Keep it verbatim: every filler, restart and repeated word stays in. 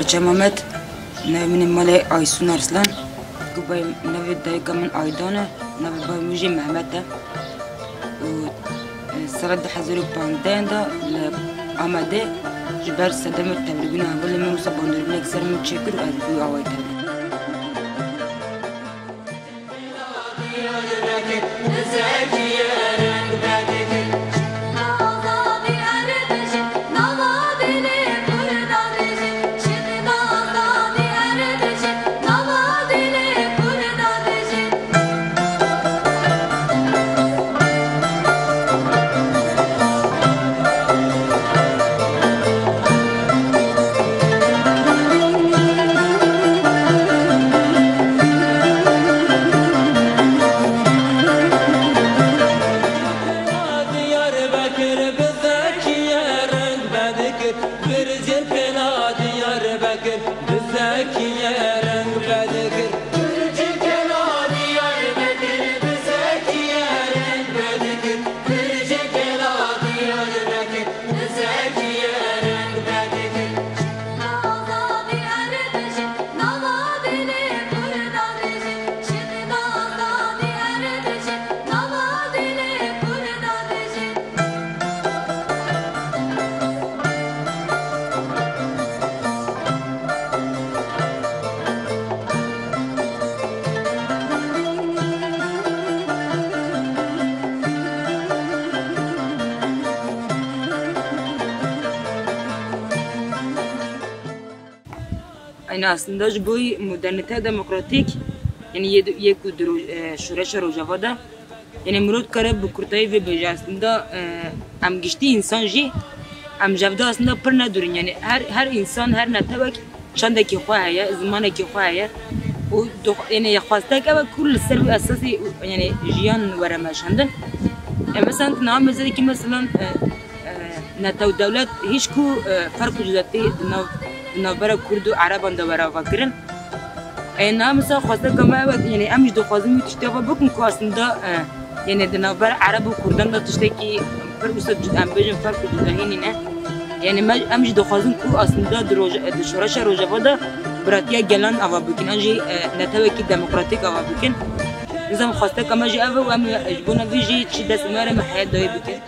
Çemamed, navê min ê malê Aysun Arslan. Ku bay, navê dayika min Aydan e, navê bay min jî Mehmet e. Û, e, sala du hezar û panzdeh de li Amedê ji ber sedemê tevlîbûna hevalê min wisa bandorîbûnek ser min çêkir û ez bû awayî tevlî. Diyarbekir bi zekiye reng vedikir, bircên pêla Diyarbekir bi zekiye reng vedikir. Bircên pêla Diyarbekir bi zekiye reng vedikir. Bircên pêla Diyarbekir bi zekiye reng vedikir. Yanî aslında ji bo modernîteya demokratîk, yanî yê, yê ku di roj-, e, şoreşa Rojava de, yanî mirov dikare bi kurtayî vê bêje aslında, e, em giştî însan jî, em ji hev de aslında pir ne dûr in. Yanî her, her însan, her netewek çandekî xwe heye, zimanekî xwe heye û dox-, yanî xwestek ew e ku li ser wî esasî, yanî jiyan were meşandin. E, mesela niha mêze dikî mesela, e, e, netew dewlet hîç ku, e, ferq û cudatî di nav, di navbera Kurd û Ereban de were avakirin. E, niha mesela xwesteka me ew e, yanî em jî dixwazin wî tiştê ava bikin ku aslında, e, yanî di navbera Ereb û Kurdan de tiştekî pir wisa cud-, em bêjin ferq û cudahî nîne. Yanî me, em jî dixwazin ku aslında di roj-, di şoreşa Rojava de biratiya gelan ava bikin, an jî, e, netewekî demokratîk ava bikin. Nizam xwesteka me jî ev e û em ji bona vî jî çi dest me re me heyet dayê bikin.